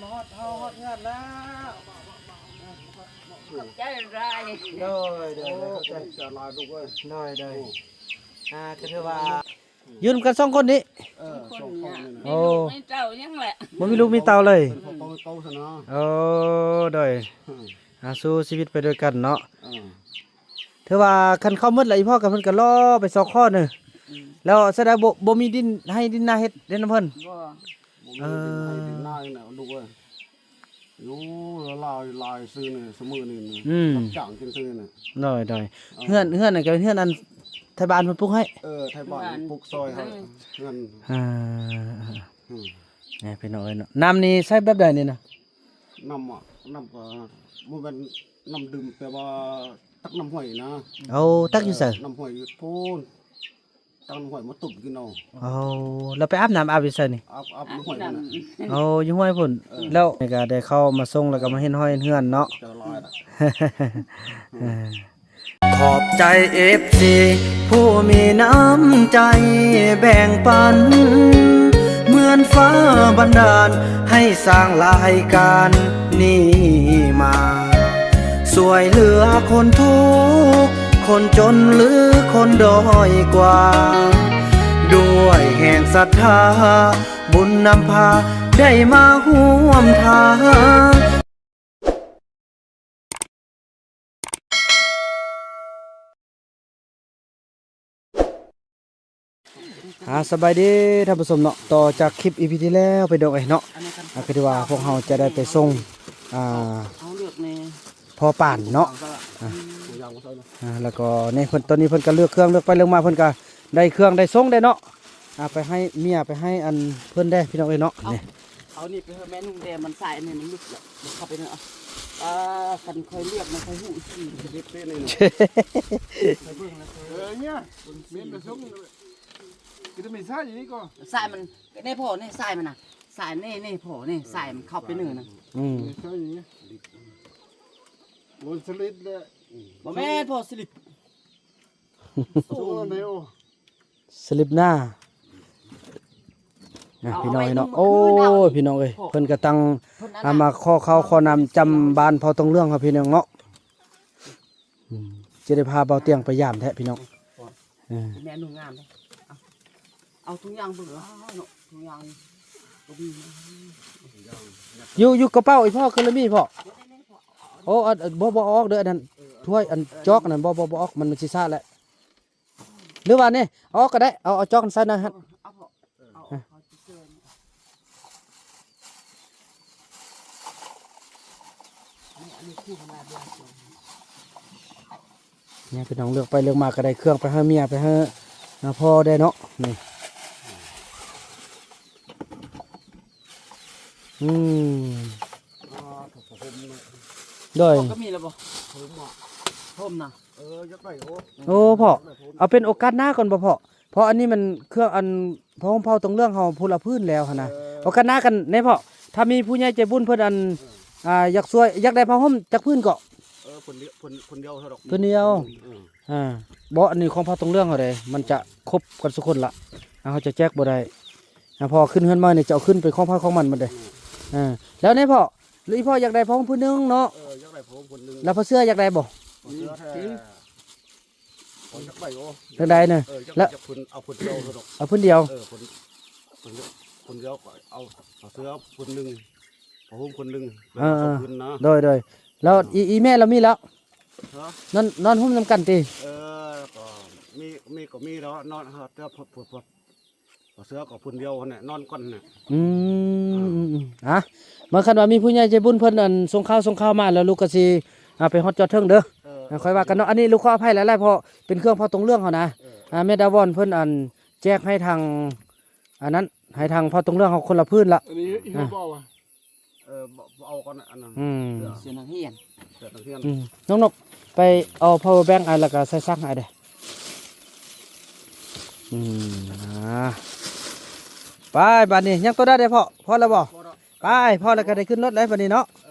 ມາຮອດ ເຮົາຮອດເຮືອນແລ້ວ. ຂອບໃຈຫຼາຍ. ໂດຍ ໂດຍ ໂດຍ ຂອບໃຈຫຼາຍລູກເອີຍ. ໂດຍ ໂດຍ. ອ່າ ກໍຖືວ່າຢູ່ນຳກັນສອງຄົນນີ້. ເອີ ສອງຄົນນີ້ນະ. ໂອ້ ມີລູກມີເຕົ້າຍັງແຫຼະ ບໍ່ມີລູກມີເຕົ້າເລີຍ. ເປັນພໍ່ເປົ່າເຕົ້າຊະນະ. ໂອ້ ໂດຍ. ອ່າ ສູ້ຊີວິດໄປດ້ວຍກັນເນາະ. ເອີ ຖືວ່າຄັນເຂົ້າໝົດແລ້ວ ອີພໍ່ກັບເພິ່ນກໍລໍໄປຊອກຂໍເນີ. ອືມ ແລ້ວຊະໄດ໋ ບໍ່ ບໍ່ມີດິນໄຮ່ດິນນາເຮັດເດ້ນຳເພິ່ນ? ບໍ່ ບໍ່ມີດິນໄຮ່ດິນນານະ ເອີ ລູກເອີຍ. ຢູ່ລາວຫຼາຍຊື່ນີ້ ຊຸມື້ນີ້ນະ. ອືມ ຮັບຈ້າງກິນຊື່ນີ້ນະ. ໂດຍ ໂດຍ. ເອີ ເຮືອນ ເຮືອນນັ້ນກໍເປັນເຮືອນອັນໄທບ້ານເພິ່ນປຸກໃຫ້. ເອີ ໄທບ້ານປຸກຊ່ອຍໃຫ້ ເອີ ເຮືອນ. ອ່າ ອືມ ນີ້ພີ່ນ້ອງເອີຍເນາະ. ນ້ຳນີ້ໃຊ້ແບບໃດນີ້ນະ? ນ້ຳ ນ້ຳກໍບໍ່ແມ່ນນ້ຳດື່ມ ແຕ່ວ່າຕັກນ້ຳຫ້ວຍນະ. ໂອ້ ຕັກຢູ່ໃສ? ເອີ ນ້ຳຫ້ວຍຢູ່ພຸ້ນ ຕັກນ້ຳຫ້ວຍມາຕົ້ມກິນເອົາ. ໂອ້ ແລ້ວໄປອາບນ້ຳອາບຢູ່ໃສນີ້? ອາບ ອາບຢູ່ຫ້ວຍພຸ້ນນະ. ໂອ້ ຢູ່ຫ້ວຍພຸ້ນ. ເອີ ແລ້ວນີ້ກໍໄດ້ເຂົ້າມາສົ່ງ ແລ້ວກໍມາເຫັນຫ້ອຍເຫັນເຮືອນເນາະ. ເຈົ້າຫຼາຍລະ. ເອີ ຂອບໃຈເອັຟຊີຜູ້ມີນ້ຳໃຈແບ່ງປັນ ເໝືອນຟ້າບັນດານໃຫ້ສ້າງລາຍການນີ້ມາ ຊ່ວຍເຫຼືອຄົນທຸກຄົນຈົນ ຫຼື ຄົນດ້ອຍກວ່າ ດ້ວຍແຮງສັດທາ ບຸນນຳພາໄດ້ມາຮ່ວມທາງ. ອ່າ ສະບາຍດີທ່ານຜູ້ຊົມເນາະ. ຕໍ່ຈາກຄລິບອີພີທີ່ແລ້ວໄປດອກເອຍເນາະ ອ່າ ກໍຖືວ່າພວກເຮົາຈະໄດ້ໄປສົ່ງ ອ່າ ພໍ່ປານເນາະ. ອ່າ ອ່າ ແລ້ວກໍນີ້ເພິ່ນ ຕອນນີ້ເພິ່ນກໍເລືອກເຄື່ອງ ເລືອກໄປເລືອກມາ ເພິ່ນກໍໄດ້ເຄື່ອງໄດ້ສົ່ງໄດ້ເນາະ. ອ່າ ໄປໃຫ້ເມຍ ໄປໃຫ້ອັນເພິ່ນແດ່ພີ່ນ້ອງເອີຍເນາະ. ເອົາ ນີ້ ນີ້ໄປໃຫ້ແມ່ນຸ່ງແດ່ ມັນສາຍອັນນີ້ມັນຫຼຸດແລ້ວ ເຂົ້າໄປເນາະ. ອ່າ ຄັນຂ້ອຍເລືອກມັນ ຂ້ອຍຮູ້ອີກ. ເອີ ເນຍ ເມັນໄປສົ່ງ ຄືຈະມີສາຍຢູ່ນີ້ກໍ ສາຍມັນ ນີ້ພໍ່ ນີ້ສາຍມັນນະ ສາຍນີ້ ນີ້ພໍ່ ນີ້ສາຍມັນເຂົ້າໄປເນີນະ. ອືມ ມີສາຍຢູ່ນີ້ ມັນສະລິດແຫຼະ. ບໍ່ແມ່ນພໍ່ ສະລິດ ສະລິບໜ້າ ພີ່ນ້ອງເອີຍເນາະ. ໂອ້ຍ ພີ່ນ້ອງເອີຍ ເພິ່ນກໍຕັ້ງ ເອົາມາຂໍເຂົ້າຂໍນ້ຳຈຳບ້ານເຜົ່າຕົງເຫຼືອງເຮົາ ພີ່ນ້ອງເນາະ. ອືມ ຈະໄດ້ພາເບົາຕຽງໄປຢາມແທ້ພີ່ນ້ອງ. ເອີ ແມ່ນຸ່ງງາມເດ້ ເອົາ ເອົາທຸງຍາງເບິ່ງເນາະ ທຸງຍາງ ຢູ່ ຢູ່ກະເປົາອີ່ພໍ່ ຄືລະມີພໍ່. ໂອ້ ອັນ ບໍ່ ບໍ່ອອກເດີ ອັນນັ້ນ ຖ້ວຍ ອັນຈອກອັນນັ້ນ ບໍ່ ບໍ່ ບໍ່ອອກ ມັນ ມັນຊິຊາແຫຼະ. ຫຼືວ່ານີ້ ເອົາອອກກໍໄດ້ ເອົາ ເອົາຈອກໃສ່ໃນຫັ້ນ. ນີ້ພີ່ນ້ອງ ເລືອກໄປເລືອກມາກໍໄດ້ເຄື່ອງໄປໃຫ້ເມຍ ໄປໃຫ້ ອ່າ ພໍ່ໄດ້ເນາະ ນີ້. ອືມ ອ່າ ຜ້າຫົ່ມເນາະ ໂດຍ ພໍ່ກໍມີແລ້ວບໍ່? ຜ້າຫົ່ມບໍ່? ຫົ່ມນະ ເອີ ຢາກໄດ້ ໂອ້ ໂອ້ ພໍ່ ຢາກໄດ້ຜ້າຫົ່ມ ເອົາເປັນໂອກາດໜ້າກ່ອນບໍ່ພໍ່? ເພາະອັນນີ້ມັນເຄື່ອງ ອັນ ຜ້າຫົ່ມເຜົ່າຕົງເຫຼືອງເຮົາ ຜູ້ລະພື້ນແລ້ວຫັ້ນນະ. ເອີ ໂອກາດໜ້າກັນແດ່ພໍ່ ຖ້າມີຜູ້ໃຫຍ່ໃຈບຸນເພິ່ນ ອັນ ເອີ ອ່າ ຢາກຊ່ວຍ ຢາກໄດ້ຜ້າຫົ່ມຈັກຜືນເກາະ? ເອີ ຜືນດຽວ ຜືນ ຜືນດຽວເທົ່າດອກ ຜືນດຽວ ເອີ ອ່າ ບໍ່ ອັນນີ້ຂອງເຜົ່າຕົງເຫຼືອງເຮົາເດ້ ມັນຈະຄົບກັນສູ່ຄົນລະ ອ່າ ເຮົາຈະແຈກບໍ່ໄດ້ ອ່າ ເພາະຂຶ້ນເຮືອນໃໝ່ນີ້ຈະເອົາຂຶ້ນເປັນຂອງໃຜຂອງມັນໝົດເດ້. ອ່າ ແລ້ວນີ້ພໍ່ ຫຼືອີ່ພໍ່ຢາກໄດ້ຜ້າຫົ່ມຜືນໜຶ່ງເນາະ? ເອີ ຢາກໄດ້ຜ້າຫົ່ມຜືນໜຶ່ງ ແລ້ວຜ້າເສື່ອຢາກໄດ້ບໍ່? ຜ້າເສື່ອແທ້ ພໍຢາກໄດ້ບໍ່? ຈັ່ງໃດນະ? ເອີ ຢາກ ແລ້ວ ຢາກຜືນ ເອົາຜືນດຽວເທົ່າດອກ ເອົາຜືນດຽວ ເອີ ຜືນ ຜືນດຽວກໍເອົາຜ້າເສື່ອຜືນໜຶ່ງ ຜ້າຫົ່ມຜືນໜຶ່ງ ເອີ ເປັນສອງຜືນນະ. ໂດຍ ໂດຍ ແລ້ວ ອ່າ ອີ ອີແມ່ລາວມີແລ້ວ? ຮະ? ນອນ ນອນໂຮມນຳກັນຕິ? ເອີ ກໍມີ ມີກໍມີແລ້ວ ນອນ ແຕ່ ຜ້າເສື່ອກໍຜືນດຽວຫັ້ນແຫຼະ ນອນກ່ອນຫັ້ນແຫຼະ. ອືມ ອ່າ ອືມໆ ອ່ະ ເມື່ອຄັນວ່າມີຜູ້ໃຫຍ່ໃຈບຸນເພິ່ນ ອັນ ສົ່ງຂ່າວ ສົ່ງຂ່າວມາແລ້ວ ລູກກໍຊິ ອ່າ ໄປຮອດຈອດເຖິງເດີ. ເອີ ເອີ ຄ່ອຍວ່າກັນເນາະ. ອັນນີ້ລູກຂໍອະໄພຫຼາຍໆ ເພາະເປັນເຄື່ອງເຜົ່າຕົງເຫຼືອງເຮົານະ. ເອີ ອ່າ ແມ່ດາວອນເພິ່ນ ອັນ ແຈກໃຫ້ທາງ ອັນນັ້ນ ໃຫ້ທາງເຜົ່າຕົງເຫຼືອງເຮົາຄົນລະຜືນລະ. ອັນນີ້ ອ່າ ເຮົາບໍ່ວ່າ ເອີ ບໍ່ ບໍ່ເອົາກ່ອນນະ ອັນນັ້ນ. ອືມ ເສື້ອ ເສື້ອນັກຮຽນ ເສື້ອນັກຮຽນ. ອືມ ນ້ອງນົກ ໄປເອົາພາວເວີແບັງ ອ່າ ແລ້ວກໍສາຍຊາກໃຫ້ເດີ້. ອືມ ອ່າ ໄປບາດນີ້ ຍັງໂຕໃດເດ້ພໍ່? ພໍແລ້ວບໍ່? ພໍແລ້ວ ໄປ ພໍແລ້ວກໍໄດ້ຂຶ້ນລົດແລ້ວບາດນີ້ເນາະ.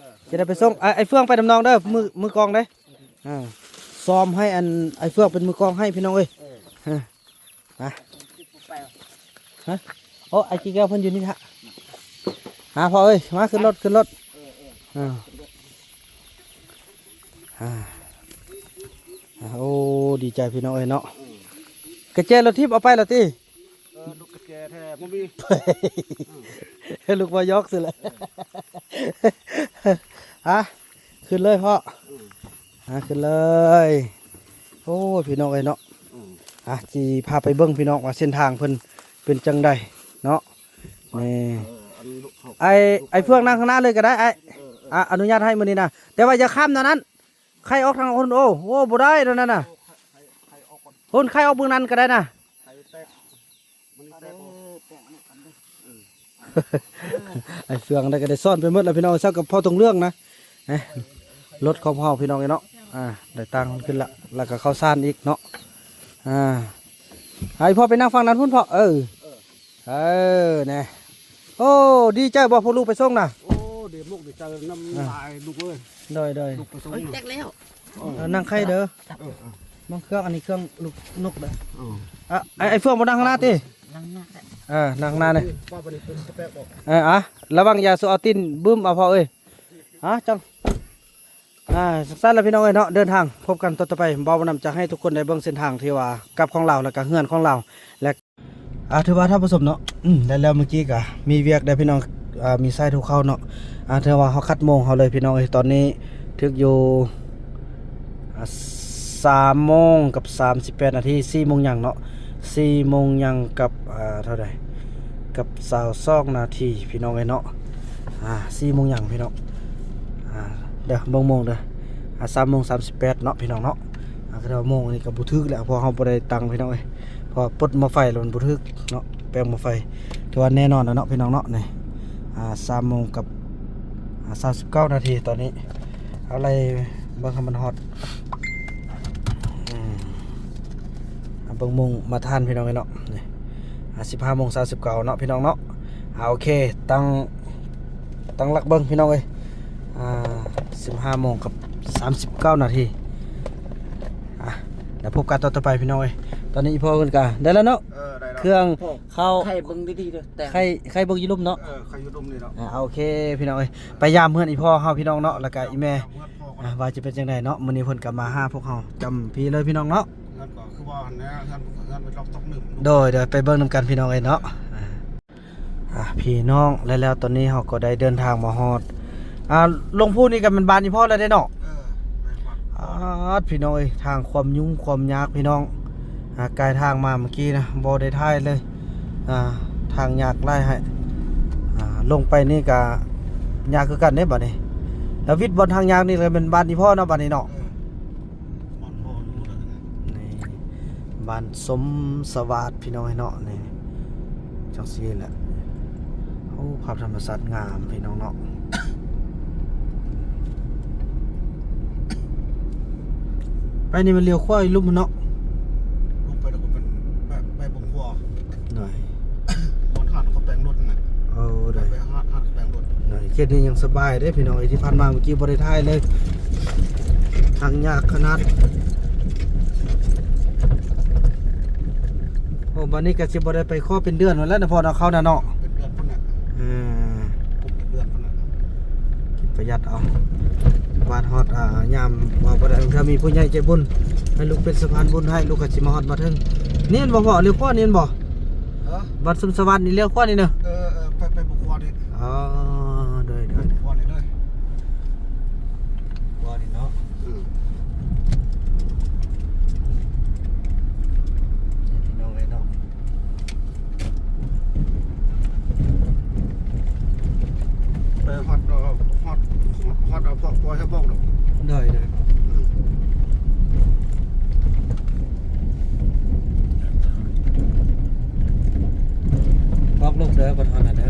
ເອີ ຈະໄດ້ໄປສົ່ງ ອ້າຍ ອ້າຍເຟືອງໄປນຳນ້ອງເດີ້ ມື ມືກອງເດ້. ອ່າ ຊ້ອມໃຫ້ ອັນ ອ້າຍເຟືອງເປັນມືກອງໃຫ້ ພີ່ນ້ອງເອີຍ. ເອີ ອ່າ ໄປ ໄປ ຮະ? ໂອ້ ອ້າຍກິ້ງແກ້ວເພິ່ນຢູ່ນີ້ທະ. ອ່າ ພໍ່ເອີຍ ມາຂຶ້ນລົດ ຂຶ້ນລົດ. ເອີ ເອີ ອ່າ ອ່າ ໂອ້ ດີໃຈພີ່ນ້ອງເອີຍເນາະ. ອືມ ກະແຈລົດຖີບເອົາໄປລະຕິ? ເອີ ລູກກະແຈແທ້ບໍ່ມີ. ລູກວ່າຢອກຊື່ແຫຼະ. ອ່າ ຂຶ້ນເລີຍພໍ່. ອືມ ອ່າ ຂຶ້ນເລີຍ. ໂອ້ຍ ພີ່ນ້ອງເອີຍເນາະ. ອືມ ອ່າ ຊິພາໄປເບິ່ງພີ່ນ້ອງວ່າເສັ້ນທາງເພິ່ນເປັນຈັ່ງໃດເນາະ. ນີ້ ເອີ ອັນລູກເຂົາ ໄອ້ ໄອ້ເຟືອງນັ່ງຂ້າງໜ້າເລີຍກໍໄດ້ອ້າຍ. ເອີ ເອີ ອ່າ ອະນຸຍາດໃຫ້ມື້ນີ້ນະ ແຕ່ວ່າຢ່າຂ້າມແນວນັ້ນ ໄຂອອກທາງພຸ້ນ. ໂອ້ ໂອ້ ບໍ່ໄດ້ແນວນັ້ນນະ. ໂອ້ ໄຂ ໄຂອອກກ່ອນ ພຸ້ນ ໄຂອອກເບື້ອງນັ້ນກໍໄດ້ນະ. ໄຂແຕກ ມັນແຕກ ເອີ ແຕກອັນນີ້ກັນເດີ. ອືມ ໄອ້ເຟືອງໄດ້ກໍໄດ້ຊ້ອນໄປໝົດແລ້ວພີ່ນ້ອງ. ເຊົາກັບພໍ່ຕົງເລື່ອງນະ ເອີ ລົດຂອງເຮົາພີ່ນ້ອງເອີຍເນາະ. ອ່າ ໄດ້ຕັງຂຶ້ນລະ ແລ້ວກໍເຂົ້າສານອີກເນາະ. ອ່າ ໃຫ້ພໍ່ໄປນັ່ງຝັ່ງນັ້ນພຸ້ນພໍ່. ເອີ ເອີ ເອີ ແນ່. ໂອ້ ດີໃຈບໍ່ ພວກລູກໄປສົ່ງນະ? ໂອ້ ດີມຸກດີໃຈນຳ ອ່າ ຫຼາຍລູກເອີຍ. ໂດຍ ໂດຍ ລູກໄປສົ່ງ ເອີ ແຕກແລ້ວ. ເອີ ເອີ ນັ່ງໄຂ່ເດີ. ເອີ ເອີ ມັນເຄື່ອງ ອັນນີ້ເຄື່ອງລູກນົກເດີ. ເອີ ອ່ະ ໄອ້ ໄອ້ເຟືອງບໍ່ນັ່ງຂ້າງໜ້າຕິ? ນັ່ງໜ້າ ເອີ ນັ່ງໜ້ານີ້. ເອີ ອ່ະ ລະວັງຢ່າສູ່ເອົາຕີນບຶ້ມເອົາພໍ່ເອີຍ. ອ່າ ຈັ່ງ ອ່າ ຊັ້ນລະພີ່ນ້ອງເອີຍເນາະ. ເດີນທາງພົບກັນຕອນຕໍ່ໄປ ບ່າວນຳຈະໃຫ້ທຸກຄົນໄດ້ເບິ່ງເສັ້ນທາງທີ່ວ່າກັບຂອງລາວ ແລ້ວກະເຮືອນຂອງລາວ ແລະ ອ່າ ຖືວ່າທ່ານຜູ້ຊົມເນາະ ອືມ ໄດ້ແລ້ວມື້ກີ້ກະມີວຽກໄດ້ພີ່ນ້ອງ. ອ່າ ມີສາຍໂທເຂົ້າເນາະ. ອ່າ ຖືວ່າເຮົາຄັດໂມງເຮົາເລີຍພີ່ນ້ອງເອີຍ. ຕອນນີ້ຖືກຢູ່ ອ່າ ສາມໂມງກັບສາມສິບແປດນາທີ ສີ່ໂມງຫຍັງເນາະ ສີ່ໂມງຫຍັງກັບ ອ່າ ເທົ່າໃດ ກັບຊາວສອງນາທີພີ່ນ້ອງເອີຍເນາະ. ອ່າ ສີ່ໂມງຫຍັງພີ່ນ້ອງ. ອ່າ ເດີ ເບິ່ງໂມງເດີ ອ່າ ສາມໂມງສາມສິບແປດເນາະພີ່ນ້ອງເນາະ. ອ່າ ກໍຖືວ່າໂມງນີ້ກໍບໍ່ຖືກແລ້ວ ເພາະເຮົາບໍ່ໄດ້ຕັ້ງພີ່ນ້ອງເອີຍ. ເພາະວ່າປົດໝໍ້ໄຟແລ້ວມັນບໍ່ຖືກເນາະ ແປງໝໍ້ໄຟ. ຖືວ່າແນ່ນອນແລ້ວເນາະພີ່ນ້ອງເນາະ. ນີ້ ອ່າ ສາມໂມງກັບ ອ່າ ສາມສິບເກົ້ານາທີຕອນນີ້. ເອົາໄລ່ເບິ່ງໃຫ້ມັນຮອດ ອືມ ເອົາເບິ່ງໂມງມາທັນພີ່ນ້ອງເອີຍເນາະ. ນີ້ ອ່າ ສິບຫ້າໂມງສາມສິບເກົ້າເນາະພີ່ນ້ອງເນາະ. ອ່າ ໂອເຄ ຕັ້ງ ຕັ້ງຫຼັກເບິ່ງພີ່ນ້ອງເອີຍ. ອ່າ ສິບຫ້າໂມງກັບສາມສິບເກົ້ານາທີ. ອ່າ ແລ້ວພົບກັນຕອນຕໍ່ໄປພີ່ນ້ອງເອີຍ. ຕອນນີ້ອີ່ພໍ່ເພິ່ນກະໄດ້ແລ້ວເນາະ. ເອີ ໄດ້ແລ້ວ ເຄື່ອງ ເຂົ້າ ໄຂເບິ່ງດີໆເດີ ແຕ່ໄຂ ໄຂເບິ່ງຢູ່ລຸ່ມເນາະ. ເອີ ໄຂຢູ່ລຸ່ມນີ້ເນາະ. ອ່າ ໂອເຄພີ່ນ້ອງເອີຍ ໄປຢາມເຮືອນອີ່ພໍ່ເຮົາພີ່ນ້ອງເນາະ ແລ້ວກະອີ່ແມ່ ອ່າ ວ່າຈະເປັນຈັ່ງໃດເນາະ. ມື້ນີ້ເພິ່ນກໍມາຫາພວກເຮົາຈຳພີເລີຍພີ່ນ້ອງເນາະ. ເຮືອນກໍຄືວ່າຫັ້ນແຫຼະ ເຮືອນ ເຮືອນເປັນລັອກຕອກໜຶ່ງ. ໂດຍ ໂດຍ ໄປເບິ່ງນຳກັນພີ່ນ້ອງເອີຍເນາະ. ອ່າ ພີ່ນ້ອງ ແລ້ວ ແລ້ວຕອນນີ້ເຮົາກໍໄດ້ເດີນທາງມາຮອດ ອ່າ ລົງພູນີ້ກໍແມ່ນບ້ານອີ່ພໍ່ແລ້ວເດ້ເນາະ. ເອີ ແມ່ນ ອ່າ ພີ່ນ້ອງເອີຍ ທາງຄວາມຫຍຸ້ງຄວາມຍາກພີ່ນ້ອງ. ອ່າ ກາຍທາງມາເມື່ອກີ້ນະ ບໍ່ໄດ້ຖ່າຍເລີຍ. ອ່າ ທາງຍາກຫຼາຍໃຫ້ ອ່າ ລົງໄປນີ້ກະຍາກຄືກັນເດ້ບາດນີ້. ແລ້ວວິດບ່ອນທາງຍາກນີ້ລະແມ່ນບ້ານອີ່ພໍ່ເນາະ ບາດນີ້ເນາະ. ເອີ ບ້ານພໍ່ຢູ່ເດີ ນີ້ ບ້ານສົມສະຫວາດພີ່ນ້ອງເອີຍເນາະ. ນີ້ ຈັ່ງຊີ້ແຫຼະ. ໂອ້ ພາບທຳມະຊາດງາມພີ່ນ້ອງເນາະ. ໄປນີ້ມັນລ້ຽວຂວາອີ່ລຸ່ມເນາະ. ລົງໄປແລ້ວກໍເປັນ ໄປ ໄປບົງຂົວ. ໂດຍ ບ່ອນຮ້ານເຂົາແປງລົດນັ້ນນະ. ເອີ ໂດຍ ໄປຮ້ານ ຮ້ານແປງລົດ. ໂດຍ ເຂດນີ້ຍັງສະບາຍເດ້ພີ່ນ້ອງເອີຍ ທີ່ຜ່ານມາເມື່ອກີ້ບໍ່ໄດ້ຖ່າຍເລີຍ. ທາງຍາກຂະໜາດ. ໂອ້ ບາດນີ້ກໍຊິບໍ່ໄດ້ໄປຂໍເປັນເດືອນພຸ້ນແລ້ວນະພໍ່ເນາະ ເຂົານະເນາະ. ເປັນເດືອນພຸ້ນນະ. ເອີ ເປັນເດືອນພຸ້ນນະ. ປະຢັດເອົາ ບາດຮອດ ອ່າ ຍາມວ່າບໍ່ໄດ້ ຖ້າມີຜູ້ໃຫຍ່ໃຈບຸນໃຫ້ລູກເປັນສະພານບຸນໃຫ້ ລູກກໍຊິມາຮອດມາເຖິງ. ນີ້ແມ່ນບໍ່ພໍ່ ລ້ຽວຂວານີ້ແມ່ນບໍ່? ຮະ? ບ້ານສົມສະຫວາດນີ້ລ້ຽວຂວານີ້ເນາະ. ເອີ ເອີ ໄປ ໄປບຸກຂວານີ້. ອໍ ໂດຍ ໂດຍ ຂວານີ້ເດີ. ວ່ານີ້ເນາະ. ອືມ ນີ້ພີ່ນ້ອງເອີຍເນາະ. ໄປຮອດ ຮອດ ຮອດ ຮອດເອົາພວກ ພວກໃຫ້ບອກດອກ. ໂດຍ ໂດຍ. ອືມ. ບອກລູກເດີ ບໍ່ທອນນະເດີ.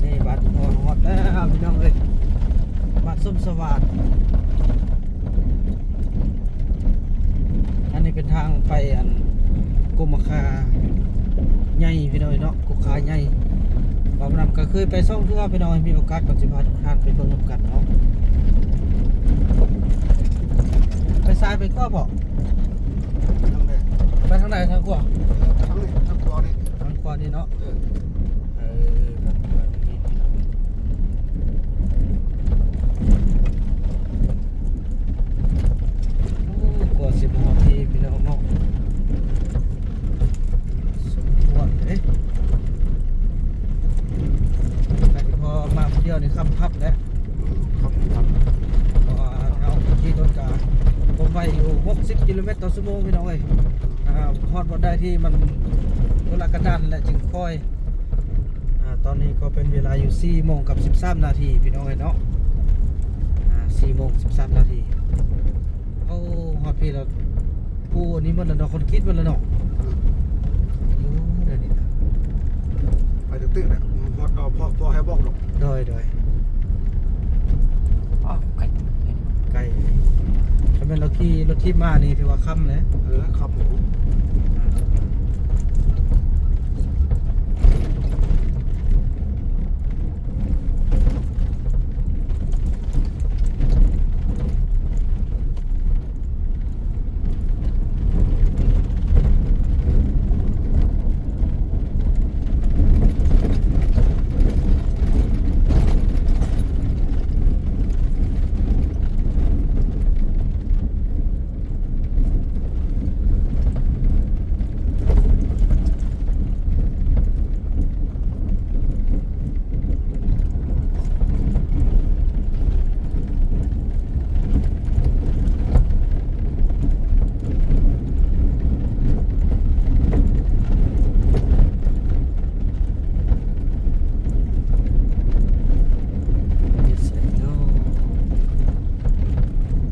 ນີ້ ບ້ານຮອດ ຮອດແລ້ວພີ່ນ້ອງເອີຍ ບ້ານສົມສະຫວາດ. ອັນນີ້ເປັນທາງໄປອັນກົມມະຄາ ກົກຂາໃຫຍ່ ບ່າວນຳກໍເຄີຍໄປສອງເທື່ອພີ່ນ້ອງ ມີໂອກາດກໍຊິພາທຸກທ່ານໄປເບິ່ງນຳກັນເນາະ. ໄປຊ້າຍໄປຂວາບໍ່? ທາງໃດ? ໄປທາງໃດ? ທາງຂວາ? ເອີ ໄປທາງນີ້ ທາງຂວານີ້ ທາງຂວານີ້ເນາະ. ເອີ ເອີ ທາງຂວານີ້. ໂອ້ ກວ່າຊິມາຮອດທີ່ພີ່ນ້ອງເນາະ ສົມຄວນເດ້. ແຕ່ທີ່ພໍມາຜູ້ດຽວນີ້ຄ່ຳພັບແລ້ວ ຄ່ຳພັບ ເພາະວ່າເຮົາຂີ່ລົດກະຄວາມໄວຢູ່ຫົກສິບກິໂລແມັດຕໍ່ຊົ່ວໂມງພີ່ນ້ອງເອີຍ. ອາ ຮອດບ່ອນໃດທີ່ມັນທຸລະກັນດານແລ້ວຈຶ່ງຄ່ອຍ ອາ ຕອນນີ້ກໍເປັນເວລາຢູ່ສີ່ໂມງກັບສິບສາມນາທີພີ່ນ້ອງເອີຍເນາະ. ອາ ສີ່ໂມງສິບສາມນາທີ. ໂອ້ ຮອດພີ້ແລ້ວ ປູອັນນີ້ໝົດແລ້ວເນາະ ຄອນກຣີດໝົດແລ້ວເນາະ. ອືມ ໂອ້ ດຽວນີ້ນະ ໄປຕຶກໆແຫຼະ ຮອດ ພໍ ພໍໃຫ້ບອກດອກ. ໂດຍ ໂດຍ. ອ້າວ ໄກ ໄກ. ຄັນແມ່ນເຮົາຂີ່ລົດຖີບມານີ້ຖືວ່າຄ່ຳແລ້ວ. ເອີ ຄັບຜົມ.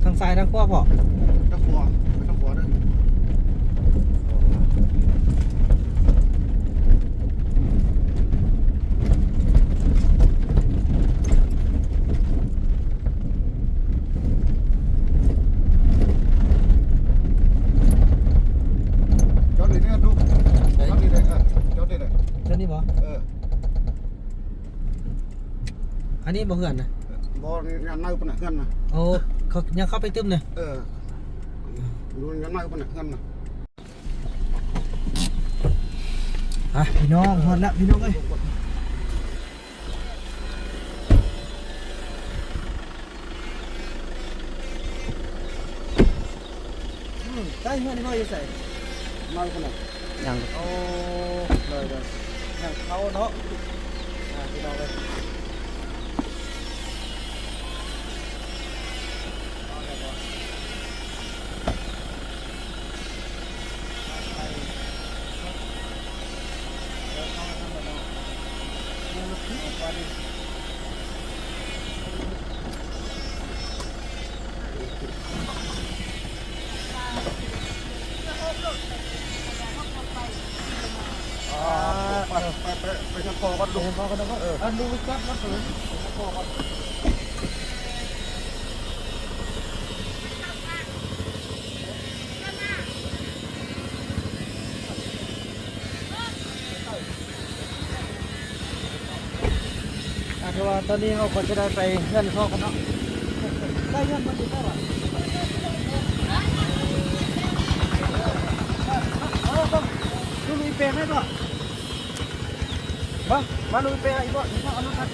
ທາງຊ້າຍທາງຂວາພໍ່? ທາງຂວາ ໄປທາງຂວາເດີ. ຈອດນີ້ເດີລູກ ຈອດນີ້ເດີ ເອີ ຈອດນີ້ເດີ. ຈອດນີ້ບໍ່? ເອີ ອັນນີ້ບໍ່ເຮືອນນະ? ບໍ່ ຍັງໃນພຸ້ນນະ ເຮືອນນະ. ໂອ້ ເຂົາຍັງເຂົ້າໄປຕື່ມນະ? ເອີ ຍັງໃນພຸ້ນນະ ເຮືອນນະ. ອ່ະ ພີ່ນ້ອງ ຮອດແລ້ວພີ່ນ້ອງເອີຍ. ອືມ ໃກ້ເຮືອນນີ້ບໍ່ ຢູ່ໃສ? ມາພຸ້ນນະ ຍັງ. ໂອ້ ໂດຍໆ ຍັງເຂົ້າເນາະ ອ່າ ພີ່ນ້ອງເອີຍ. ອ່າ ໄປ ໄປ ໄປ ໄປທາງພໍ່ກ່ອນລູກ ໄປທາງພໍ່ກ່ອນເນາະ. ເອີ ອັນລູກຈັບມັນເຖິງ ໄປທາງພໍ່ກ່ອນ. ອ່າ ຖືວ່າຕອນນີ້ເຮົາກໍຈະໄດ້ໄປເຮືອນພໍ່ກັນເນາະ. ໄປເຮືອນມັນຢູ່ໃສວະ? ເອົາ ເອົາ ເອົາ ລຸຍແປງໃຫ້ບໍ່? ມາ ມາລຸຍແປງອີກບໍ່? ເອົາລົດມາ.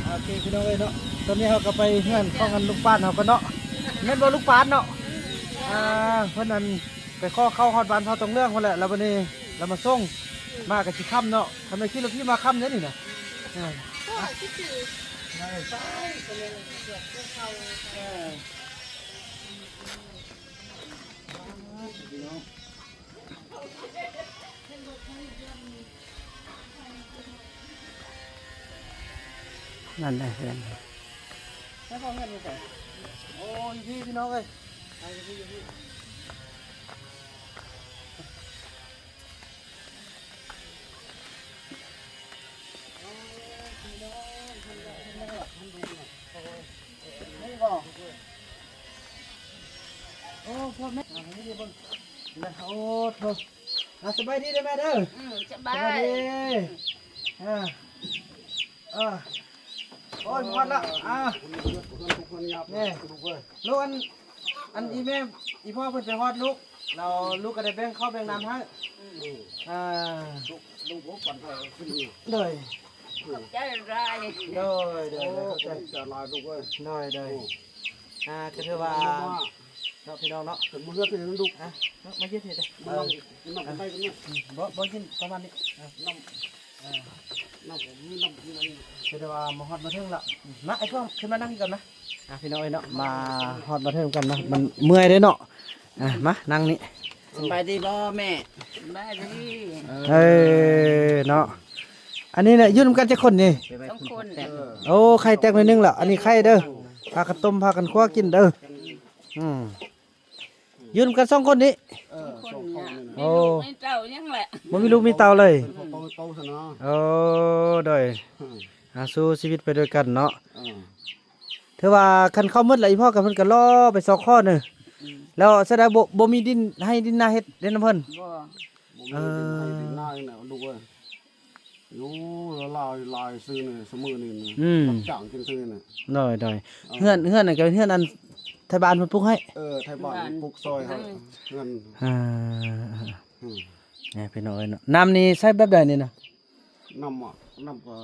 ໂອເຄ ພີ່ນ້ອງເອີຍເນາະ ຕອນນີ້ເຮົາກໍໄປເຮືອນຂອງອັນລຸງປານເຮົາກ່ອນເນາະ ແມ່ນບໍ່ລຸງປານເນາະ? ອ່າ ເພິ່ນອັນໄປຂໍເຂົ້າຮອດບ້ານເຜົ່າຕົງເຫຼືອງພຸ້ນແຫຼະ ແລ້ວບັດນີ້ລາວມາສົ່ງ ມາກໍຊິຄ່ຳເນາະ ຄັນແມ່ນຂີ່ລົດຖີບມາຄ່ຳເດ້ນີ້ນະ. ອ່າ ພີ່ນ້ອງ ນັ້ນແຫຼະເຮືອນ ໃຫ້ເຂົາເຮືອນຢູ່ໃສ? ໂອ້ ຢູ່ພີ້ພີ່ນ້ອງເອີຍ ຢູ່ພີ້ ຢູ່ພີ້. ໂອ້ ພີ່ນ້ອງ ເຫັນແລ້ວ ເຫັນແລ້ວ ເຫັນແລ້ວ. ນະ ໂອ້ໂທ ອ່າ ສະບາຍດີເດີແມ່ເດີ. ອືມ ສະບາຍ ສະບາຍດີ. ອ່າ ເອີ ໂອ້ຍ ຮອດລະ. ອ່າ ແມ່ ລູກ ອັນ ອັນອີແມ່ ອີພໍ່ເພິ່ນໄປຮອດລູກ ແລ້ວລູກກໍໄດ້ແບ່ງເຂົ້າແບ່ງນ້ຳໃຫ້. ອືມ ອ່າ ລູກ ລູກບໍ່ປັນໃຫ້ຂຶ້ນ. ໂດຍ ຂອບໃຈຫຼາຍ. ໂດຍ ໂດຍ ໂດຍ ຂອບໃຈຫຼາຍລູກເອີຍ. ໂດຍ ໂດຍ ອ່າ ກໍຖືວ່າເນາະ ພີ່ນ້ອງເນາະ ເປັນມື້ເຮືອນທີ່ລູກ. ອ່ະ ມາຢືນນີ້ເດີ ມານັ່ງ ນັ່ງໄດ້ກັນເນາະ. ອືມ ບໍ່ ບໍ່ຢືນ ປະມານນີ້. ອ່າ ນັ່ງ ອ່າ ນັ່ງ ນັ່ງ ຄືໄດ້ວ່າມາຮອດມາເຖິງລະ. ມາ ໄອ້ພວກ ຂຶ້ນມານັ່ງນີ້ກ່ອນມາ. ອ່າ ພີ່ນ້ອງເອີຍເນາະ ມາຮອດມາເຖິງກັນນະ ມັນເມື່ອຍເດ້ເນາະ. ອ່າ ມານັ່ງນີ້. ສະບາຍດີບໍ່ແມ່? ສະບາຍດີ. ເອີ ເນາະ ອັນນີ້ແຫຼະ ຢູ່ນຳກັນຈັກຄົນນີ້? ສອງຄົນ. ໂອ້ ໄຂ່ແຕກໜ້ອຍໜຶ່ງລະ. ອັນນີ້ໄຂ່ເດີ ພາກັນຕົ້ມ ພາກັນຄົວກິນເດີ. ອືມ ຢູ່ນຳກັນສອງຄົນນີ້. ເອີ ສອງຄົນນີ້ນະ. ໂອ້ ມີລູກມີເຕົ້າຍັງແຫຼະ ບໍ່ມີລູກມີເຕົ້າເລີຍ. ເປັນພໍ່ເປົ່າແມ່ເປົ່າຊັ້ນນະ. ໂອ້ ໂດຍ ອືມ ອ່າ ສູ້ຊີວິດໄປດ້ວຍກັນເນາະ. ເອີ ຖືວ່າຄັນເຂົ້າໝົດລະ ອີພໍ່ກັບເພິ່ນກໍລໍໄປຊອກຂໍເນີ. ອືມ ແລ້ວຊະໄດ ບໍ່ ບໍ່ມີດິນໄຮ່ດິນນາເຮັດ ເຮັດນຳເພິ່ນ? ບໍ່ ບໍ່ມີດິນໄຮ່ດິນນານີ້ນະ ເອີ ລູກເອີຍ. ຢູ່ລາວຫຼາຍຊື່ນີ້ ຊຸມື້ນີ້ນະ. ອືມ ຮັບຈ້າງກິນຊື່ນີ້ນະ. ໂດຍ ໂດຍ ເອີ ເຮືອນ ເຮືອນນັ້ນກໍເປັນເຮືອນອັນໄທບ້ານເພິ່ນປຸກໃຫ້. ເອີ ໄທບ້ານ ໄທບ້ານປຸກຊ່ອຍໃຫ້. ອືມ ເຮືອນ ອ່າ ອືມ ແມ່ພີ່ນ້ອງເອີຍເນາະ. ນ້ຳນີ້ໃຊ້ແບບໃດນີ້ນະ? ນ້ຳ ນ້ຳກໍ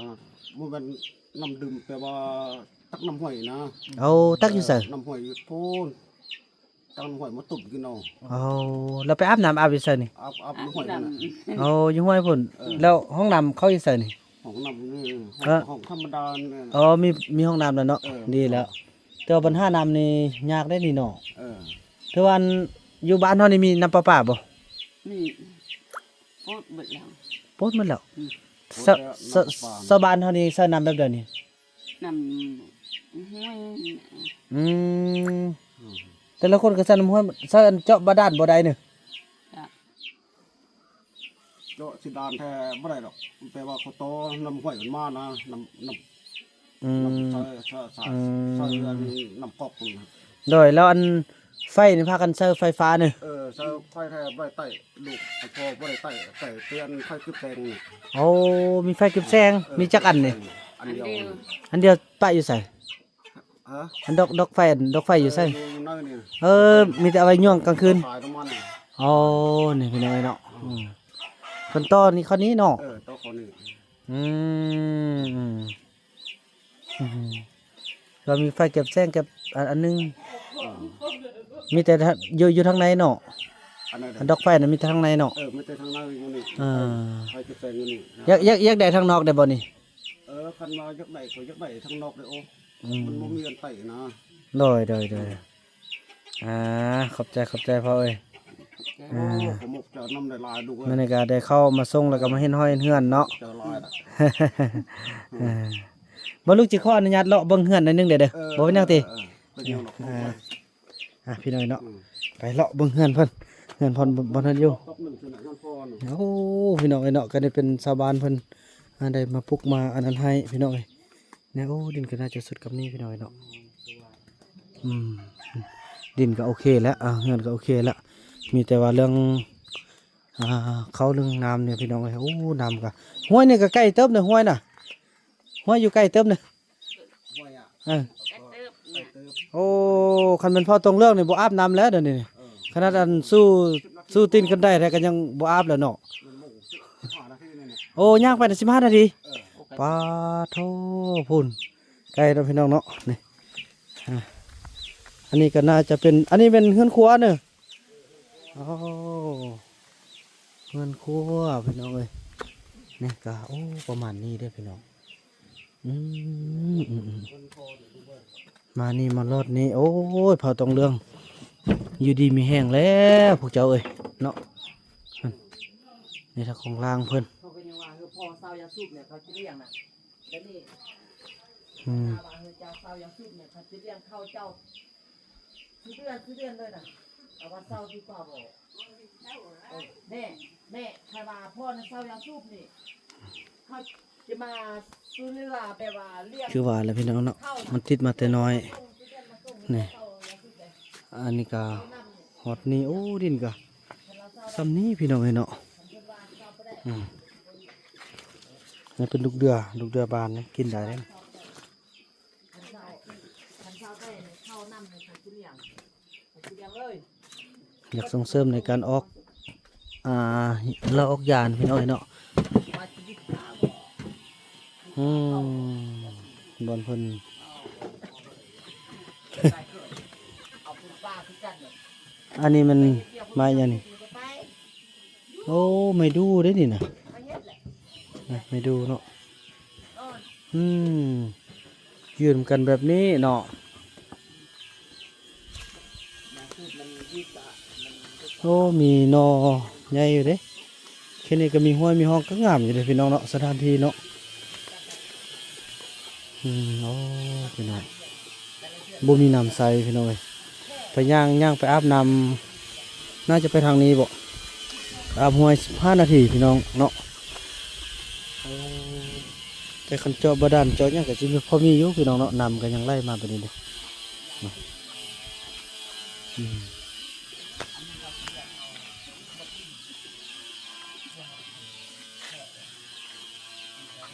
ບໍ່ແມ່ນນ້ຳດື່ມ ແຕ່ວ່າຕັກນ້ຳຫ້ວຍນະ. ໂອ້ ຕັກຢູ່ໃສ? ເອີ ນ້ຳຫ້ວຍຢູ່ພຸ້ນ. ຕັ້ງຫ້ວຍມາຕຸ່ມກິນເອົາ. ໂອ້ ແລ້ວໄປອາບນ້ຳອາບຢູ່ໃສນີ້? ອາບ ອາບຢູ່ຫ້ວຍພຸ້ນນະ. ໂອ້ ຢູ່ຫ້ວຍພຸ້ນ. ເອີ ແລ້ວຫ້ອງນ້ຳເຂົາຢູ່ໃສນີ້? ຫ້ອງນ້ຳນີ້ ເອີ ຫ້ອງທຳມະດານີ້. ອໍ ມີ ມີຫ້ອງນ້ຳແລ້ວເນາະ. ເອີ ດີແລ້ວ ແຕ່ວ່າບັນຫານ້ຳນີ້ຍາກເດ້ນີ້ເນາະ. ເອີ ແຕ່ວ່າຢູ່ບ້ານເຮົານີ້ມີນ້ຳປະປາບໍ່? ມີ ປົດເບິດແລ້ວ. ປົດໝົດແລ້ວ. ອືມ ຊາວ ຊາວ ຊາວບ້ານເຮົານີ້ໃຊ້ນ້ຳແບບໃດນີ້? ນ້ຳຫ້ວຍ. ອືມ ແຕ່ລະຄົນກໍໃຊ້ນ້ຳຫ້ວຍ ໃຊ້ອັນເຈາະບາດານບໍ່ໄດ້ນີ້. ເຈາະຊິດານແທ້ບໍ່ໄດ້ດອກ ແຕ່ວ່າເຂົາຕໍ່ນ້ຳຫ້ວຍມັນມານະ ນ້ຳ ນ້ຳ ອືມ ນ້ຳໃຊ້ ໃຊ້ ໃຊ້ ອືມ ໃຊ້ອັນນ້ຳກອກພຸ້ນນະ. ໂດຍ ແລ້ວອັນໄຟນີ້ພາກັນໃຊ້ໄຟຟ້ານີ້? ເອີ ໃຊ້ໄຟແທ້ບໍ່ໄດ້ໄຕ້ ລູກພໍ່ບໍ່ໄດ້ໄຕ້ ໄຕ້ແຕ່ອັນໄຟເກັບແສງນີ້. ໂອ້ ມີໄຟເກັບແສງ. ເອີ ມີຈັກອັນນີ້? ອັນດຽວ ອັນດຽວ. ອັນດຽວປະຢູ່ໃສ? ຮະ? ອັນດອກ ດອກໄຟ ອັນດອກໄຟຢູ່ໃສ? ເອີ ຢູ່ໃນນີ້. ເອີ ມີແຕ່ເອົາໄວ້ຍ່ວງກາງຄືນ. ຂາຍນ້ຳມັນ. ອໍ ນີ້ພີ່ນ້ອງເອີຍເນາະ. ອືມ ອືມ ເພິ່ນຕໍ່ນີ້ ເຂົ້ານີ້ເນາະ. ເອີ ຕໍ່ເຂົ້ານີ້. ອືມ ອືມ ອືມ ກໍມີໄຟເກັບແສງເກັບອັນ ອັນໜຶ່ງ. ເອີ ມີແຕ່ ຢູ່ ຢູ່ທາງໃນເນາະ. ອັນໃດ? ອັນດອກໄຟນະ ມີແຕ່ທາງໃນເນາະ. ເອີ ມີແຕ່ທາງໃນຢູ່ນີ້. ອ່າ ໄຟເກັບແສງຢູ່ນີ້ນະ. ຢາກ ຢາກ ຢາກໄດ້ທາງນອກໄດ້ບໍ່ນີ້? ເອີ ຄັນວ່າຢາກໄດ້ກໍຢາກໄດ້ທາງນອກເດ້. ໂອ້ ອືມ ມັນບໍ່ມີອັນໄຕ້ນະ. ໂດຍ ໂດຍ ໂດຍ. ອ່າ ຂອບໃຈ ຂອບໃຈພໍ່ເອີຍ. ໂອ້ ອ່າ ຂອບໃຈນຳຫຼາຍໆ ລູກເອີຍ. ມື້ນີ້ກໍໄດ້ເຂົ້າມາສົ່ງ ແລ້ວກໍມາເຮັດຮ້ອນເຮືອນເນາະ. ເຈົ້າຫຼາຍລະ. ອ່າ ບໍ່ ລູກຊິຂໍອະນຸຍາດເລາະເບິ່ງເຮືອນໜ້ອຍໜຶ່ງເດີ. ເອີ ບໍ່ເປັນຫຍັງຕິ? ເອີ ເອີ ເປັນຫຍັງດອກ. ອ່າ ອ່າ ພີ່ນ້ອງເນາະ. ອືມ ໄປເລາະເບິ່ງເຮືອນເພິ່ນ ເຮືອນພໍ່ ບ່ອນເພິ່ນຢູ່. ໂອ້ ພີ່ນ້ອງເອີຍເນາະ ກໍໄດ້ເປັນຊາວບ້ານເພິ່ນ ອ່າ ໄດ້ມາປຸກມາອັນນັ້ນໃຫ້ ພີ່ນ້ອງເອີຍ. ແນວ ໂອ້ ດິນກໍໜ້າຈະສຸດກັບນີ້ ພີ່ນ້ອງເອີຍເນາະ. ອືມ ດິນກໍໂອເຄແລ້ວ ອ່າ ເຮືອນກໍໂອເຄແລ້ວ ມີແຕ່ວ່າເລື່ອງ ອ່າ ເຂົ້າເລື່ອງນ້ຳນີ້ ພີ່ນ້ອງເອີຍ. ໂອ້ ນ້ຳກໍ ຫ້ວຍນີ້ກໍໄກເຕີບເດີ ຫ້ວຍນະ ຫ້ວຍຢູ່ໄກເຕີບເດີ. ຫ້ວຍອະ? ເອີ ໄກເຕີບນະ. ໂອ້ ຄັນແມ່ນພໍ່ຕົງເລື່ອງນີ້ບໍ່ອາບນ້ຳແລ້ວດຽວນີ້. ເອີ ຂະໜາດອັນສູ້ ສູ້ຕີນກັນໄດ້ແທ້ກໍຍັງບໍ່ອາບແລ້ວເນາະ. ໂອ້ ຍ່າງໄປນະ ສິບຫ້ານາທີ. ເອີ ປາໂທ ພຸ້ນ ໄກເນາະ ພີ່ນ້ອງເນາະ. ນີ້ ອ່າ ອັນນີ້ກໍໜ້າຈະເປັນ ອັນນີ້ແມ່ນເຮືອນຄົວເນາະ. ໂອ້ ເຮືອນຄົວ ພີ່ນ້ອງເອີຍ. ນີ້ກໍ ໂອ້ ປະມານນີ້ເດີ ພີ່ນ້ອງ. ອືມ ອືມ ອືມ ມານີ້ມາລອດນີ້ ໂອ້ຍ ພໍ່ຕົງເລື່ອງ ຢູ່ດີມີແຮງແລ້ວພວກເຈົ້າເອີຍເນາະ. ນີ້ທາງຂອງລ່າງເພິ່ນ ເຂົາກໍຍັງວ່າ ເອີ ພໍ່ເຊົາຢາສູບນີ້ ເຂົາຊິລ້ຽງນະ. ແລ້ວນີ້ ອືມ ວ່າ ເອີ ເຈົ້າເຊົາຢາສູບນີ້ ເຂົາຊິລ້ຽງເຂົ້າເຈົ້າ ສຸເດືອນ ສຸເດືອນເລີຍນະ. ເອົາວ່າເຊົາດີກວ່າບໍ່? ເອີ ແມ່ ແມ່ ຄັນວ່າພໍ່ນະເຊົາຢາສູບນີ້ ເຂົາຈະມາຊ່ວຍເຫຼືອແບບວ່າລ້ຽງ ຄືວ່າແຫຼະ ພີ່ນ້ອງເນາະ ມັນຕິດມາແຕ່ນ້ອຍ. ນີ້ ອັນນີ້ກໍ ຮອດນີ້ ໂອ້ ດິນກະຊ່ຳນີ້ພີ່ນ້ອງເອີຍເນາະ. ອືມ ນີ້ເປັນລູກເດືອ ລູກເດືອບານນີ້ ກິນໄດ້ເດ້. ຢາກສົ່ງເສີມໃນການອອກ ອ່າ ເຫຼົ້າອອກຢານພີ່ນ້ອງເອີຍເນາະ. ອືມ ບ່ອນເພິ່ນ ອັນນີ້ມັນໄມ້ຫຍັງນີ້? ໂອ້ ໄມ້ດູ່ເດ້ນີ້ນະ ນະ ໄມ້ດູ່ເນາະ. ອືມ ຢູ່ນຳກັນແບບນີ້ເນາະ. ໂອ້ ມີໜໍ່ໃຫຍ່ຢູ່ເດ້. ເຂດນີ້ກໍມີຫ້ວຍມີຮ່ອງ ກໍງາມຢູ່ເດ້ພີ່ນ້ອງເນາະ ສະຖານທີ່ເນາະ. ອືມ ໂອ້ ພີ່ນ້ອງ ບໍ່ມີນ້ຳໃຊ້ພີ່ນ້ອງເອີຍ. ໄປຍ່າງ ຍ່າງໄປອາບນ້ຳ ໜ້າຈະໄປທາງນີ້ບໍ? ອາບຫ້ວຍສິບຫ້ານາທີພີ່ນ້ອງເນາະ. ໂອ້ ແຕ່ຄັນເຈາະບາດານເຈາະຫຍັງກໍຊິພໍມີຢູ່ພີ່ນ້ອງເນາະ. ນ້ຳກໍຍັງໄຫຼມາແບບນີ້ເດ້. ອ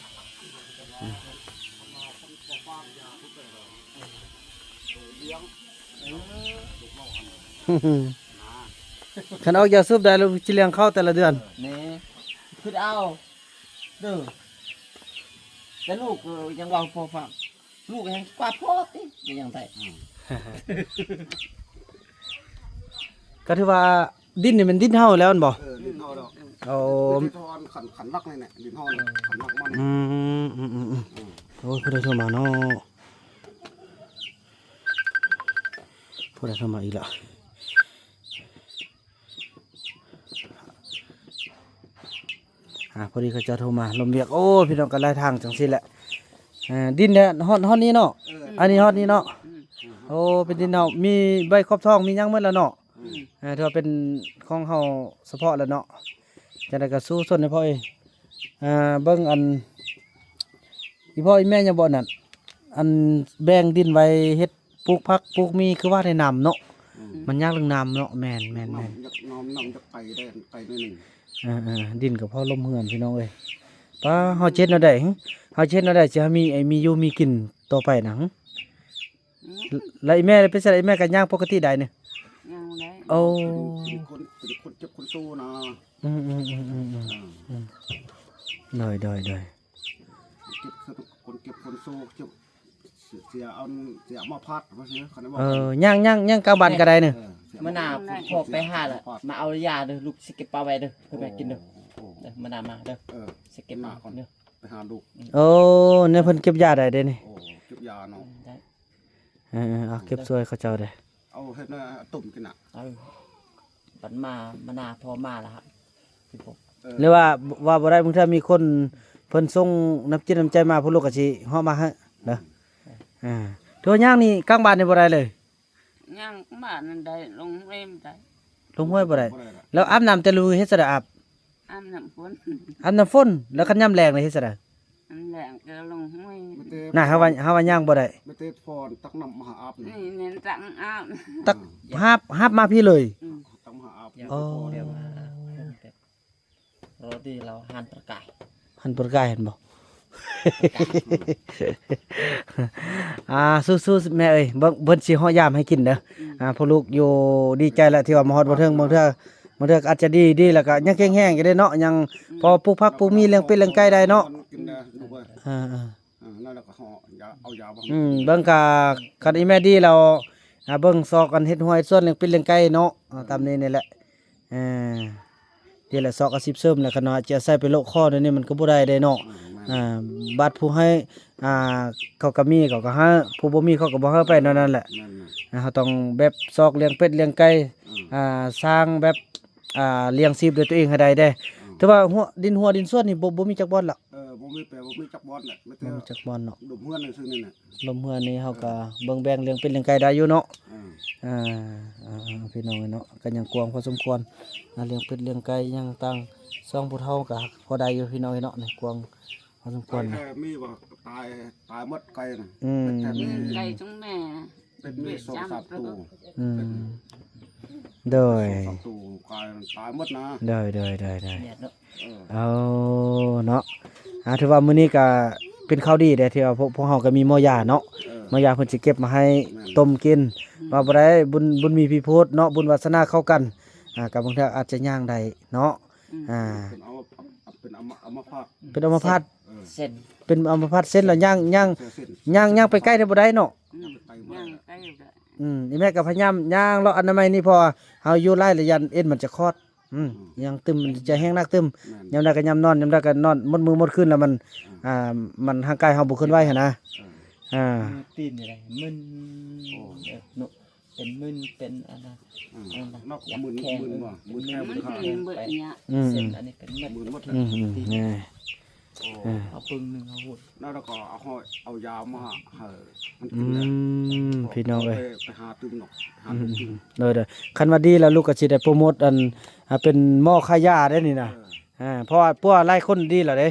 ືມ ຄັນອອກຢາສູບໄດ້ ລູກຊິລ້ຽງເຂົ້າແຕ່ລະເດືອນ. ນີ້ ຄິດເອົາເດີ ແຕ່ລູກກໍຍັງເວົ້າພໍຟັງ. ລູກແຮງກວ່າພໍ່ຕິ ກໍຍັງໄດ້. ອືມ ກໍຖືວ່າດິນນີ້ແມ່ນດິນເຮົາແລ້ວແມ່ນບໍ່? ເອີ ດິນເຮົາແລ້ວ. ໂອ້ ຄັນ ຄັນຫຼັກນີ້ແຫຼະ ດິນເຮົາ ເອີ ຄັນຫຼັກມັນ. ອືມ ອືມ ອືມ ອືມ ອືມ ໂອ້ຍ ຜູ້ໃດໂທມາເນາະ? ຜູ້ໃດໂທມາອີກລະ? ອ່າ ພໍດີເຂົາເຈົ້າໂທມາ ລົມວຽກ. ໂອ້ ພີ່ນ້ອງ ກໍຫຼາຍທາງຈັ່ງຊີ້ແຫຼະ. ເອີ ດິນແທ້ ຮອດ ຮອດນີ້ເນາະ? ເອີ ອັນນີ້ຮອດນີ້ເນາະ? ອືມ ໂອ້ ເປັນດິນເຮົາ ມີໃບຂອບທອງ ມີຫຍັງໝົດແລ້ວເນາະ? ອືມ ເອີ ຖືວ່າເປັນຂອງເຮົາສະເພາະແລ້ວເນາະ. ຈັ່ງໃດກໍສູ້ຊົນໃຫ້ພໍ່ເອີຍ. ເອີ ເບິ່ງອັນ ອີພໍ່ອີແມ່ຍັງບໍ່ນັ້ນ ອັນແບ່ງດິນໄວ້ເຮັດ ປູກຜັກປູກໝີ່ ຄືວ່າໄດ້ນ້ຳເນາະ. ອືມ ມັນຍາກເລື່ອງນ້ຳເນາະ. ແມ່ນ ແມ່ນ ນ້ຳ ແມ່ນ ຢາກນ້ຳ ນ້ຳຢາກໄກໄດ້ ໄກໜ້ອຍໜຶ່ງ. ເອີ ເອີ ດິນກໍພໍລົມເຮືອນພີ່ນ້ອງເອີຍ. ປ້າ ເຮົາຈະເຮັດແນວໃດ? ເຮົາຈະເຮັດແນວໃດ ຊິໃຫ້ມີ ມີຢູ່ມີກິນຕໍ່ໄປນະ? ອືມ ແລ້ວອີແມ່ໄດ້ໄປໃສ? ອີແມ່ກໍຍ່າງປົກກະຕິໄດ້ນີ້? ຍ່າງໄດ້. ໂອ້ ເປັນຄົນ ເປັນຄົນເຈັບຄົນໂຊນະ. ອືມ ອືມ ອືມ ອືມ ອືມ ອືມ ໂດຍ ໂດຍ ໂດຍ. ເຈັບ ຄົນເຈັບຄົນໂຊ ເຈັບ ເສຍ ເສຍເອົາ ເສຍເອົາມາພັດວ່າຊີ້ ຄັນໄດ້ບອກ. ເອີ ຍ່າງ ຍ່າງ ຍ່າງກາງບ້ານກໍໄດ້ນີ້. ເອີ ມື້ໜ້າພໍ່ໄປຫາລະ ມາເອົາຢາເດີ ລູກຊິເກັບປາໄວ້ເດີ ເພື່ອແມ່ກິນເດີ. ໂອ້ ເດີ ມື້ໜ້າມາເດີ. ເອີ ຊິເກັບມາກ່ອນເດີ ໄປຫາລູກ. ໂອ້ ແນວເພິ່ນເກັບຢາໄດ້ເດ້ນີ້. ໂອ້ ເກັບຢາເນາະ. ອືມ ໄດ້. ເອີ ເອີ ເອົາເກັບຊ່ວຍເຂົາເຈົ້າເດ້. ເອົາເຮັດໜ້າຕົ້ມກິນນະ. ເອີ ບັດມາ ມາໜ້າພໍ່ມາລະ ເອີ ຫຼືວ່າ ວ່າບໍ່ໄດ້ ບາງເທື່ອມີຄົນເພິ່ນສົ່ງນ້ຳຈິດນ້ຳໃຈມາ ພວກລູກກໍຊິເຫາະມາໃຫ້ເນາະ. ອືມ ອ່າ ໂທຍ່າງນີ້ກາງບ້ານນີ້ບໍ່ໄດ້ເລີຍ? ຍ່າງກາງບ້ານນັ້ນໄດ້ ລົງຫ້ວຍບໍ່ໄດ້. ລົງຫ້ວຍບໍ່ໄດ້. ບໍ່ໄດ້ລະ. ແລ້ວອາບນ້ຳແຕ່ລະມື້ເຮັດຈັ່ງໃດອາບ? ອາບນ້ຳຝົນ ອາບນ້ຳຝົນ. ແລ້ວຄັນຍາມແລ້ງລະເຮັດຈັ່ງໃດ? ຍາມແລ້ງກໍລົງຫ້ວຍ. ນະ ເຮົາວ່າ ເຮົາວ່າຍ່າງບໍ່ໄດ້. ໄປເຕະຟອນ ຕັກນ້ຳມາຫາອາບນີ້. ນີ້ແມ່ນຕັກອາບ. ຕັກຫາບ ຫາບມາພີ້ເລີຍ. ອືມ ຕັກມາຫາອາບ. ອໍ ໂຣຕີລາວຫັນປະກາຍ ຫັນປະກາຍ ເຫັນບໍ່? ອ່າ ສູ້ໆ ແມ່ເອີຍ ເບິ່ງ ເພິ່ນຊິເຫາະຢາມໃຫ້ກິນເດີ. ອືມ ອ່າ ພວກລູກຢູ່ ດີໃຈແຫຼະທີ່ວ່າມາຮອດບໍ່ເຖິງ. ບາງເທື່ອ ບາງເທື່ອກໍອາດຈະດີ ດີແລ້ວກໍຍັງແຂງແຮງຢູ່ເດ້ເນາະ ຍັງ ອືມ ພໍປູກຜັກປູກໝີ່ ລ້ຽງເປັດລ້ຽງໄກ່ໄດ້ເນາະ. ອືມ ເອີ ເອີ ເອີ ນັ້ນແຫຼະກໍເຫາະຢາ ເອົາຢາມາ. ອືມ ເບິ່ງກະ ຄັນອີແມ່ດີແລ້ວ ອ່າ ເບິ່ງຊອກກັນເຮັດຮົ້ວເຮັດສວນ ລ້ຽງເປັດລ້ຽງໄກ່ເນາະ. ອ່າ ຕາມນີ້ນີ້ແຫຼະ. ເອີ ນີ້ແຫຼະ ຊອກອາຊີບເສີມແຫຼະ ຄັນວ່າຈະອາໄສໄປໂລະຄໍ້ ດຽວນີ້ມັນກໍບໍ່ໄດ້ເດ້ເນາະ. ອືມ ແມ່ນ. ອ່າ ບາດຜູ້ໃຫ້ ອ່າ ເຂົາກໍມີ ເຂົາກໍໃຫ້ ຜູ້ບໍ່ມີ ເຂົາກໍບໍ່ໃຫ້ໄປແນວນັ້ນແຫຼະ. ແມ່ນໆ. ອ່າ ເຮົາຕ້ອງແບບຊອກລ້ຽງເປັດລ້ຽງໄກ່ ອືມ ອ່າ ສ້າງແບບ ອ່າ ລ້ຽງຊີບດ້ວຍຕົວເອງໃຫ້ໄດ້ເດ້. ອືມ ແຕ່ວ່າຫົວ ດິນຮົ້ວດິນສວນນີ້ ບໍ່ ບໍ່ມີຈັກບ່ອນລະ. ເອີ ບໍ່ມີແປ ບໍ່ມີຈັກບ່ອນແຫຼະ ບໍ່ມີຈັກບ່ອນເນາະ. ລົມເຮືອນຊື່ໆ ນີ້ແຫຼະ. ລົມເຮືອນນີ້ເຮົາກໍ ເອີ ເບິ່ງແບ່ງລ້ຽງເປັດລ້ຽງໄກ່ໄດ້ຢູ່ເນາະ. ເອີ ອ່າ ອ່າ ພີ່ນ້ອງເອີຍເນາະ ກໍຍັງກວ້າງພໍສົມຄວນ. ອ່າ ລ້ຽງເປັດລ້ຽງໄກ່ຫຍັງຕ່າງ ຊ່ອງຜູ້ເຖົ້າກໍພໍໄດ້ຢູ່ ພີ່ນ້ອງເອີຍເນາະ. ນີ້ກວ້າງພໍສົມຄວນ. ໄກ່ແທ້ມີວ່າຕາຍ ຕາຍໝົດໄກ່ນະ. ອືມ ເປັດແທ້ມີ ໄກ່ຂອງແມ່ ເປັດມີສອງສາມໂຕ. ອືມ ໂດຍ ສອງສາມໂຕກາຍຕາຍໝົດນະ ໂດຍ ໂດຍ ໂດຍ ໂດຍ ແດດເນາະ ເອີ ເອົາເນາະ ອ່າ ຖືວ່າມື້ນີ້ກະເປັນຂ່າວດີເດ້ ທີ່ວ່າພວກ ພວກເຮົາກະມີໝໍຢາເນາະ ເອີ ໝໍຢາເພິ່ນຊິເກັບມາໃຫ້ ແມ່ນ ຕົ້ມກິນ ອືມ ວ່າບໍ່ໄດ້ ບຸນ ບຸນມີພີພູດເນາະ ບຸນວາສະໜາເຂົ້າກັນ ອ່າ ກະບາງເທື່ອອາດຈະຍ່າງໄດ້ເນາະ ອືມ ອ່າ ເປັນອັມ ເປັນອັມ ອັມມະພາດ ເປັນອັມມະພາດ ເອີ ເສັ້ນ ເປັນອັມມະພາດເສັ້ນ ແລ້ວຍ່າງ ຍ່າງ ເສັ້ນ ຍ່າງ ຍ່າງໄປໃກ້ໄດ້ບໍ່ໄດ້ເນາະ ອືມ ຍ່າງໄປບໍ່ໄດ້ ອືມ ອີ່ແມ່ກະພະຍາຍາມຍ່າງເລາະອະນາໄມນີ້ ເພາະວ່າເຮົາຢູ່ຫຼາຍລະຢ້ານເອັນມັນຈະຂອດ ອືມ ອືມ ຍ່າງຕຶມ ມັນຈະແຮງໜັກຕຶມ ແມ່ນ ຍາມໃດກະຍາມນອນ ຍາມໃດກະນອນໝົດມື້ໝົດຄືນ ແລ້ວມັນ ອືມ ອ່າ ມັນຮ່າງກາຍເຮົາບໍ່ເຄື່ອນໄຫວຫັ້ນນະ ເອີ ອ່າ ມືຕີນນີ້ແຫຼະມຶນ ໂອ້ ເນາະ ເປັນມຶນ ເປັນອັນນັ້ນ ອືມ ອັນນັ້ນ ເນາະ ຢາກ ມຶນ ແຂງ ມຶນບໍ່ ເອີ ມຶນແຂງ ເປັນມຶນ ເປັນຂາ ເປັນເບິດເນີ້ຍ ອືມ ເສັ້ນອັນນີ້ເປັນໝົດ ມືນໝົດ ອືມ ອືມ ແນ່ ໂອ້ ເອີ ເອົາປຶ້ງໜຶ່ງເອົາໂຫດ ແລ້ວ ແລ້ວກໍເອົາ ເອົາຢາມາໃຫ້ມັນກິນແຫຼະ ອືມ ພີ່ນ້ອງເອີຍ ໄປ ໄປຫາຕື່ມເນາະ ຫາ ອືມ ຕື່ມ ອືມ ໂດຍ ໂດຍ ຄັນວ່າດີແລ້ວ ລູກກໍຊິໄດ້ໂປຣໂມດອັນ ອ່າ ເປັນໝໍຂາຍຢາໄດ້ນີ້ນະ ເອີ ອ່າ ເພາະວ່າປົວຫຼາຍຄົນດີແລ້ວເດ້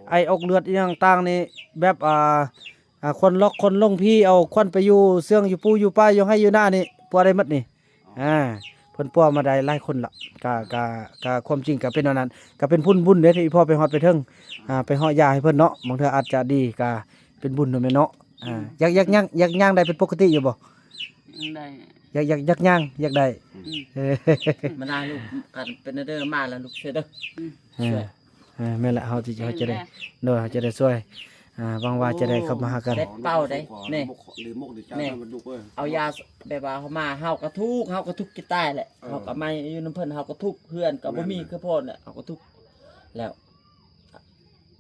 ໂອ້ ໄອອອກເລືອດອີ່ຫຍັງຕ່າງນີ້ ແບບ ອ່າ ອ່າ ຄົນລັອກຄົນຫຼົງຜີ ເອົາຂວັນໄປຢູ່ເຊື່ອງຢູ່ປູຢູ່ປ່າ ຢູ່ໄຮ່ຢູ່ນານີ້ ປົວໄດ້ໝົດນີ້ ອໍ ອ່າ ເພິ່ນປົວມາໄດ້ຫຼາຍຄົນລະ ກະ ກະ ກະຄວາມຈິງກະເປັນແນວນັ້ນ ກະເປັນຜົນບຸນເດ້ ທີ່ອີ່ພໍ່ໄປຮອດໄປເຖິງ ອ່າ ໄປເຫາະຢາໃຫ້ເພິ່ນເນາະ ບາງເທື່ອອາດຈະດີກະເປັນບຸນເນາະແມ່ເນາະ ອືມ ອ່າ ຢາກ ຢາກຍ່າງ ຢາກຍ່າງໄດ້ເປັນປົກກະຕິຢູ່ບໍ່? ໄດ້ ຢາກ ຢາກ ຢາກຍ່າງ ຢາກໄດ້ ອືມ ເອີ ມານາລູກກັນເປັນເດີ ມາແລ້ວລູກຊ່ວຍເດີ ອືມ ເອີ ຊ່ວຍ ເອີ ແມ່ນລະ ເຮົາຈະ ເຮົາຈະໄດ້ ໂດຍ ເຮົາຈະໄດ້ຊ່ວຍ ອ່າ ຫວັງວ່າຈະໄດ້ເຂົ້າມາຫາກັນ ເລັດເປົ່າໄດ໋ ນີ້ ດີມົກດີໃຈ ນີ້ ນຳລູກເອີຍ ເອົາຢາ ແບບວ່າເຮົາມາ ເຮົາກໍທຸກ ເຮົາກໍທຸກຈະຕາຍແຫຼະ ເອີ ເຮົາກໍມາຢູ່ນຳເພິ່ນ ເຮົາກໍທຸກ ເຮືອນກໍບໍ່ມີ ແມ່ນ ຄືພໍ່ນແຫຼະ ເຮົາກໍທຸກ ແລ້ວ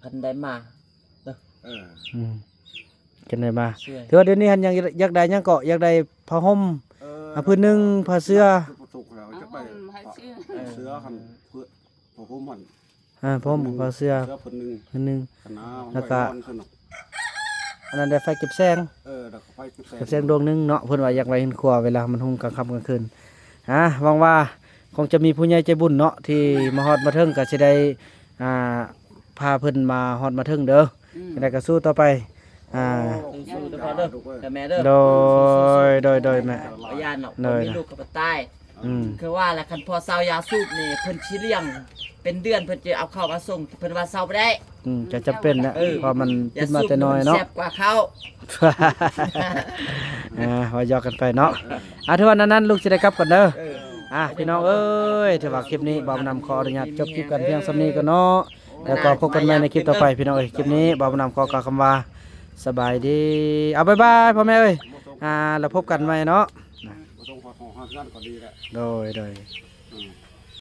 ຄັນໄດ້ມາ ເອີ ອືມ ຄັນໄດ້ມາ ຊ່ວຍ ຖືວ່າດຽວນີ້ຫັ້ນຍັງຢາກໄດ້ຫຍັງເກາະ ຢາກໄດ້ຜ້າຫົ່ມ ເອີ ອ່າ ຜືນໜຶ່ງ ຜ້າເສື່ອ ຜ້າເສື່ອ ເອີ ຜ້າຫົ່ມຫັ້ນ ອ່າ ຜ້າຫົ່ມ ຜ້າເສື່ອ ເສືອຜືນໜຶ່ງ ຜືນໜຶ່ງ ແລ້ວກະ ອັນນັ້ນໄດ້ໄຟເກັບແສງ ເອີ ແລ້ວກໍໄຟເກັບແສງ ເກັບແສງດວງໜຶ່ງເນາະ ເພິ່ນວ່າຢາກໄວ້ເຮືອນຄົວເວລາມັນຮຸ່ງກາງຄ່ຳກາງຄືນ ອ່າ ຫວັງວ່າຄົງຈະມີຜູ້ໃຫຍ່ໃຈບຸນເນາະ ທີ່ມາຮອດມາເຖິງ ກໍຊິໄດ້ ອ່າ ພາເພິ່ນມາຮອດມາເຖິງເດີ ອືມ ຈັ່ງໃດກໍສູ້ຕໍ່ໄປ ອ່າ ສູ້ໆເດີພໍ່ເດີ ເດີແມ່ເດີ ໂດຍ ໂດຍ ໂດຍແມ່ ບໍ່ຢ້ານດອກ ໂດຍ ບໍ່ມີລູກກໍບໍ່ຕາຍ ອືມ ຄືວ່າລະ ຄັນພໍ່ເຊົາຢາສູບນີ້ ເພິ່ນຊິລ້ຽງເປັນເດືອນ ເພິ່ນຈະເອົາເຂົ້າມາສົ່ງ ເພິ່ນວ່າເຊົາບໍ່ໄດ້ ອືມ ຈະຈຳເປັນນະ ເອີ ເພາະມັນຕິດມາແຕ່ນ້ອຍເນາະ ແຊບກວ່າເຂົ້າ ອ່າ ວ່າຢອກກັນໄປເນາະ ອ່າ ຖືວ່ານັ້ນໆ ລູກຊິໄດ້ກັບກ່ອນເດີ ເອີ ອ່າ ພີ່ນ້ອງເອີຍ ຖືວ່າຄລິບນີ້ບ່າວບຸນນຳຂໍອະນຸຍາດຈົບຄລິບກັນພຽງສ່ຳນີ້ກ່ອນເນາະ ແລ້ວກໍພົບກັນໃໝ່ໃນຄລິບຕໍ່ໄປ ພີ່ນ້ອງເອີຍ ຄລິບນີ້ບ່າວບຸນນຳຂໍກ່າວຄຳວ່າ ສະບາຍດີ ເອົາ ບາຍບາຍ ພໍ່ແມ່ເອີຍ ອ່າ ແລ້ວພົບກັນໃໝ່ເນາະ ບໍ່ຕ້ອງຮອດຫ້ອງຮອດເຮືອນກໍດີແຫຼະ ໂດຍ ໂດຍ ອືມ